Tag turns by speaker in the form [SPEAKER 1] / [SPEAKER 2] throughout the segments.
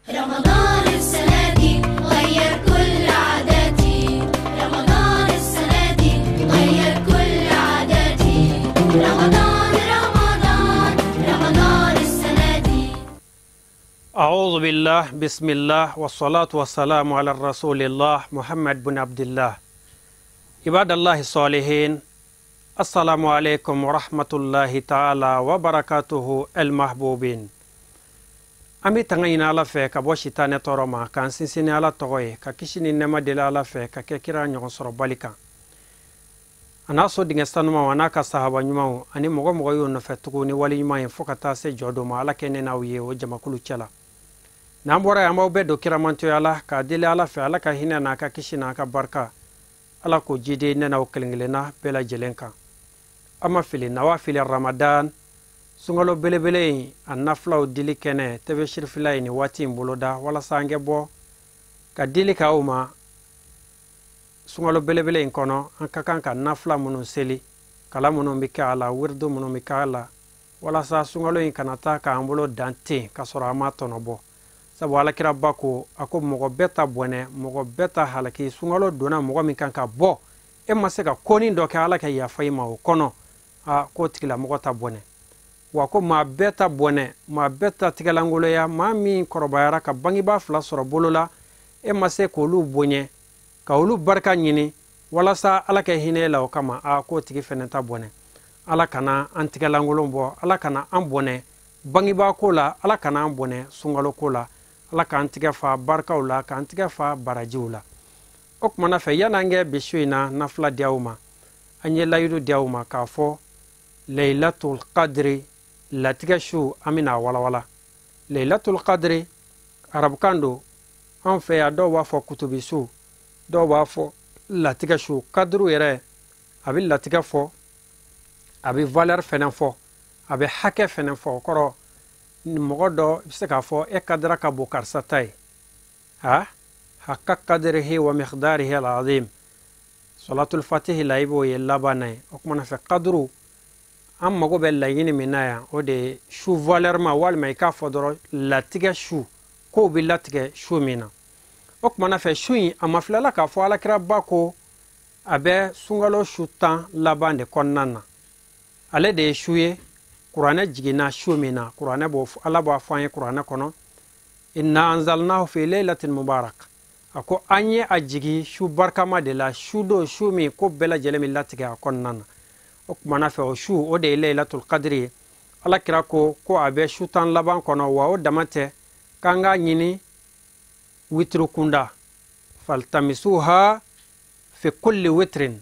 [SPEAKER 1] رمضان السنة دي غير كل عاداتي، رمضان السنة دي غير كل عاداتي، رمضان رمضان رمضان السنة دي.
[SPEAKER 2] أعوذ بالله، بسم الله، والصلاة والسلام على رسول الله محمد بن عبد الله. عباد الله الصالحين، السلام عليكم ورحمة الله تعالى وبركاته المحبوبين. An bɛ tanga ɲini Ala fɛ ka bɔ sitanɛ tɔɔrɔ ma, k'an sinsin ni Ala tɔgɔ ye, ka kisi ni nɛɛma deli Ala fɛ, ka kɛ kira ɲɔgɔn sɔrɔbali kan, a n'a so dingɛ sanumanw, a n'a ka sahaba ɲumanw, ani mɔgɔ mɔgɔ y'o nɔfɛ tugun ni wale ɲuman ye fo ka taa se jɔ don ma. Ala kɛ ne n'aw ye o jamakulu cɛ la. N'an bɔra yen, an b'aw bɛɛ don kiramantoya la, k'a deli Ala fɛ, Ala ka hinɛ n'a ka kisi n'a ka barika, Ala k'o jidi ne n'aw kelen kelenna bɛɛ lajɛlen kan. An ma fili nawafili Ramadan, sunkalo belebele in a nafilaw dili kɛnɛ TV Sirifila ye nin waati in boloda walasa an kɛ bɔ ka dili k'aw ma. Sunkalo belebele in kɔnɔ, an ka kan ka nafila minnu seli, kala minnu bɛ kɛ a la, wiridu minnu bɛ kɛ a la, walasa sunkalo in kana taa k'an bolo dan ten k'a sɔrɔ an m'a tɔnɔ bɔ. Sabu Alakiraba ko, a ko mɔgɔ bɛɛ ta bɔnɛ, mɔgɔ bɛɛ ta halaki. Sunkalo donna mɔgɔ min kan ka bɔ, e ma se ka konin dɔ kɛ Ala ka yafa i ma o kɔnɔ, a k'o tigilamɔgɔ ta bɔnɛ. Wa ko maa bɛɛ ta bɔnɛ, maa bɛɛ ta tigɛlankoloya, maa min kɔrɔbayara ka bangebaa fila sɔrɔ bolo la, e ma se k'olu bonya, ka olu barika ɲini walasa Ala ka hinɛ la o kama, a k'o tigi fɛnɛ ta bɔnɛ. Ala kana an tigɛlankolon bɔ, Ala kana an bɔnɛ bangebaa ko la, Ala kana an bɔnɛ sunkalo ko la, Ala k'an tigɛ fa barikaw la, k'an tigɛ fa barajiw la. O kumana fɛ, yan'an kɛ bi su in na nafila di aw ma, an ye layidu di aw ma k'a fɔ Laylatul Qadri, latigɛ su, an bɛna a walawala. Laylatul Qadri arabukan don, an fɛ yan dɔw b'a fɔ kutubi su, dɔw b'a fɔ latigɛ su. Kaduru yɛrɛ a bɛ latigɛ fɔ, a bɛ valeur fɛnɛ fɔ, a bɛ hakɛ fɛnɛ fɔ. O kɔrɔ, mɔgɔ dɔ bɛ se k'a fɔ e kadira ka bon karisa ta ye, ha hakka kadirihi wa miqdarihi al-azim. Salatul fatihi la, i b'o ye laban na ye. O kumana fɛ, kaduru an mago bɛ laɲini min na yan, o de ye su valeur ma, walima i k'a fɔ dɔrɔn latigɛ su, kow bɛ latigɛ su min na. O kumana fɛ, su in a ma filala k'a fɔ Alakiraba ko a bɛ sunkalo su 10 laban de kɔnɔna na. Ale de ye su ye kuranɛ jiginna su min na. Kuranɛ b'o fɔ, Ala b'a fɔ an ye kuranɛ kɔnɔ, inna anzalnahu fi laylatin mubarak. A ko an ye a jigi su barikama de la, su don, su min ko bɛɛ lajɛlen bɛ latigɛ a kɔnɔna na. O kumana fɛ, o su, o de ye Laylatul Qadri ye. Ala kira ko ko a bɛ su 10 laban kɔnɔ, wa o dama tɛ, k'an k'a ɲini witiri kunda, faltamisuha fi kulli witrin.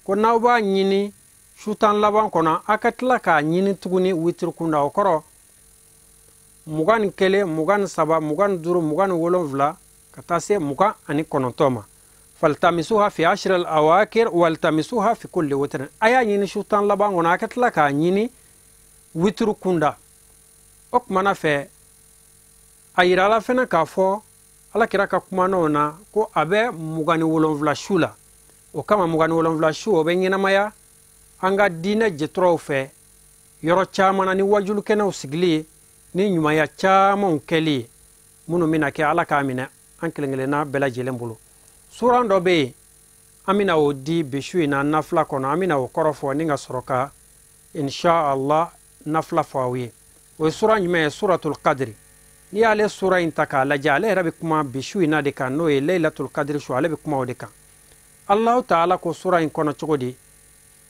[SPEAKER 2] Ko n'aw b'a ɲini su 10 laban kɔnɔ, a ka tila k'a ɲini tuguni witiri kunda. O kɔrɔ 21, 23, 25, 27 ka taa se 29 ma. Faltamisuha fi ashri al-awakir waltamisuha fi kulli witrin. A y'a ɲini su 10 laban kɔnɔ, a ka tila k'a ɲini witiri kunda. O kumana fɛ, a yirala fɛnɛ k'a fɔ Ala kira ka kumanaw na ko a bɛ 27 su la. O kama 27 su, o bɛ ɲɛnamaya an ka diinɛ jɛturaw fɛ yɔrɔ caman na, ni wajulukɛnɛw sigili ye, ni ɲumanya camanw kɛli ye, minnu bɛna kɛ Ala k'a minɛ an kelen kelenna bɛɛ lajɛlen bolo. Suran dɔ bɛ yen, an bɛna o di bi su in na nafila kɔnɔ, an bɛna o kɔrɔ fɔ ni ka sɔrɔ ka insha Allah nafila fɔ aw ye. O ye suran jumɛn ye? Suratul Qadri. N'i y'ale sura in ta k'a lajɛ, ale yɛrɛ bɛ kuma bi su in na de kan, n'o ye Laylatul Qadri su, ale bɛ kuma o de kan. Allahu ta'ala ko sura in kɔnɔ cogo di?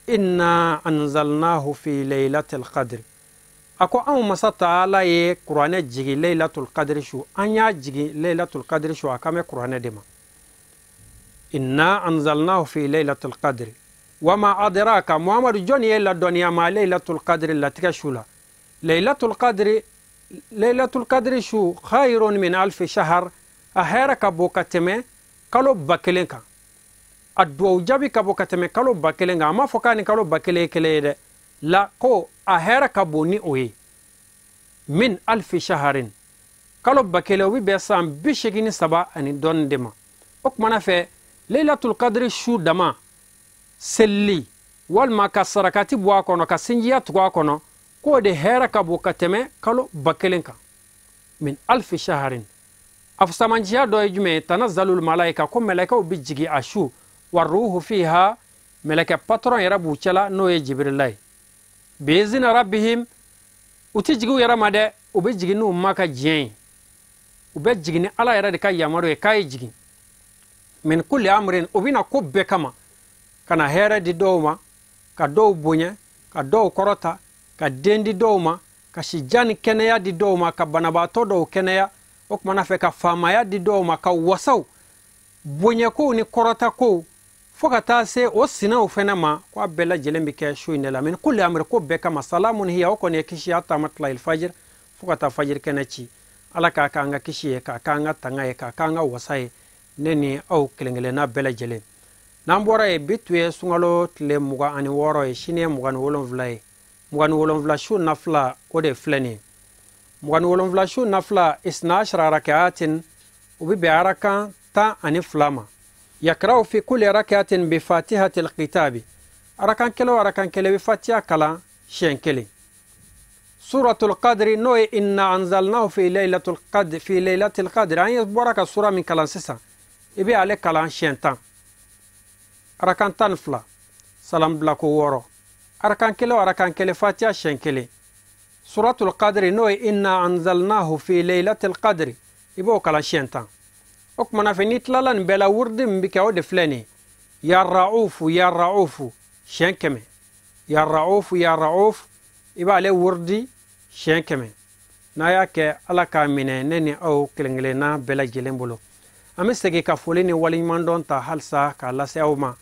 [SPEAKER 2] Inna anzalnahu fi laylatil qadri. A ko anw masa ta'ala ye kuranɛ jigin Laylatul Qadri su, an y'a jigin Laylatul Qadri su, a kan bɛ kuranɛ de ma. Inna anzalnahu fi laylatil qadri wa ma adraka. Muhammadu, jɔnni ye ladɔnniya ma Laylatul Qadri latigɛ su la? Laylatul Qadri, Laylatul Qadri su khayrun min alfi shahar, a hɛrɛ ka bon ka tɛmɛ kalo 1000 kan. A duwawu jaabi ka bon ka tɛmɛ kalo 1000 kan. A m'a fɔ k'a ni kalo 1000 ye kelen ye dɛ, la ko a hɛrɛ ka bon ni o ye. Min alfi shaharin, kalo 1000, o bɛ bɛn san 83 ani dɔɔnin de ma. O kumana fɛ, Laylatul Qadri su dama selili walima ka sarakati bɔ a kɔnɔ, ka sinjiya tugu a kɔnɔ, k'o de hɛrɛ ka bon ka tɛmɛ kalo 1000 kan. Min alfi shaharin. A fusamanciya dɔ ye jumɛn ye? Tanazzalul malaika, ko mɛlɛkɛw bɛ jigin a su, waruhu fiha, mɛlɛkɛ patron yɛrɛ b'u cɛla, n'o ye Jibirila ye. Biizni rabbihim, u tɛ jigin u yɛrɛ ma dɛ, u bɛ jigin n'u ma ka diɲɛ ye, u bɛ jigin ni Ala yɛrɛ de ka yamaru ye k'a ye jigin. Min kulli amrin, u bɛna ko bɛɛ kama, ka na hɛrɛ di dɔw ma, ka dɔw bonya, ka dɔw kɔrɔta, ka den di dɔw ma, ka sijan ni kɛnɛya di dɔw ma, ka banabaatɔ dɔw kɛnɛya, o kumana fɛ ka faamaya di dɔw ma, ka wasaw bonyakow ni kɔrɔtakow, fo ka taa se o sinaw fɛnɛ ma, ko a bɛɛ lajɛlen bɛ kɛ su in de la. Min kulli amri, ko bɛɛ kama. Salamun hiya, o kɔni ye kisi hatta matla'il fajr, fo ka taa fajiri kɛnɛ ci. Ala k'a k'an ka kisi ye, k'a k'an ka tanga ye, k'a k'an ka wasa ye, ne ni aw kelen kelenna bɛɛ lajɛlen. N'an bɔra yen, bi tun ye sunkalo tile 26 ye, sini ye 27 ye. 27 su nafila, o de filɛ nin ye. 27 su nafila, isna ashara rakaatin, o bɛ bɛn arakan 12 ma. Yakraw fi kulli rakatin bi fatihatil kitabi, arakan kelen o arakan kelen bɛ fatiha kalan siɲɛ kelen. Suratul qadri, n'o ye inna anzalnahu fi laylatul qadr, fi laylatil qadri, an ye bɔra ka sura min kalan sisan, i bɛ ale kalan siɲɛ 10, arakan 12, salam bila ko 6, arakan kelen o arakan kelen fatiha siɲɛ kelen. Suratul qadri, n'o ye inna anzalnahu fi laylatil qadri, i b'o kalan siɲɛ 10. O kumana fɛ, n'i tilala nin bɛɛ la, wurudi min bɛ kɛ, o de filɛ nin ye: ya ra'ufu ya ra'ufu siɲɛ 100, ya ra'ufu ya ra'ufu, i b'ale wurudi siɲɛ 100. N'a y'a kɛ, Ala k'a minɛ ne ni aw kelen kelenna bɛɛ lajɛlen bolo. An bɛ segin ka foli ni waleɲumandɔn ta halisa k'a lase aw ma.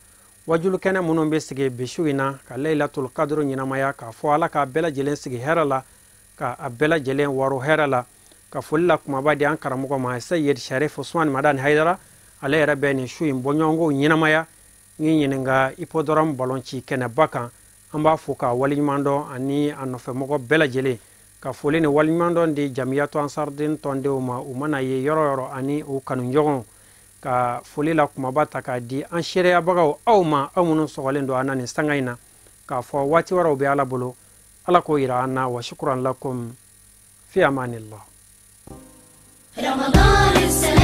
[SPEAKER 2] Wajulu kɛnɛ minnu bɛ sigi bi su in na ka Laylatul Qadr ɲɛnamaya, k'a fɔ Ala k'a bɛɛ lajɛlen sigi hɛrɛ la, ka a bɛɛ lajɛlen waro hɛrɛ la. Ka foli la kumaba di an karamɔgɔ ma, Seyid Sharif Usman Madani Hayidara, ale yɛrɛ bɛ nin su in bɔɲɔgɔnkow ɲɛnamaya ni ɲininka hippodrome ballon ci kɛnɛba kan. An b'a fo k'a waleɲumandɔn ani a nɔfɛmɔgɔ bɛɛ lajɛlen. Ka foli ni waleɲumandɔn di Jamiyatu Ansardin tɔndenw ma, u mana ye yɔrɔ yɔrɔ ani u kanuɲɔgɔnw. Ka foli la kumaba ta k'a di an seereyabagaw aw ma, aw minnu sɔgɔlen don an na nin sanga in na, k'a fɔ waati wɛrɛw bɛ Ala bolo, Ala k'o yira an na. Wa shukran lakum fi amanillah.
[SPEAKER 1] رمضان السنة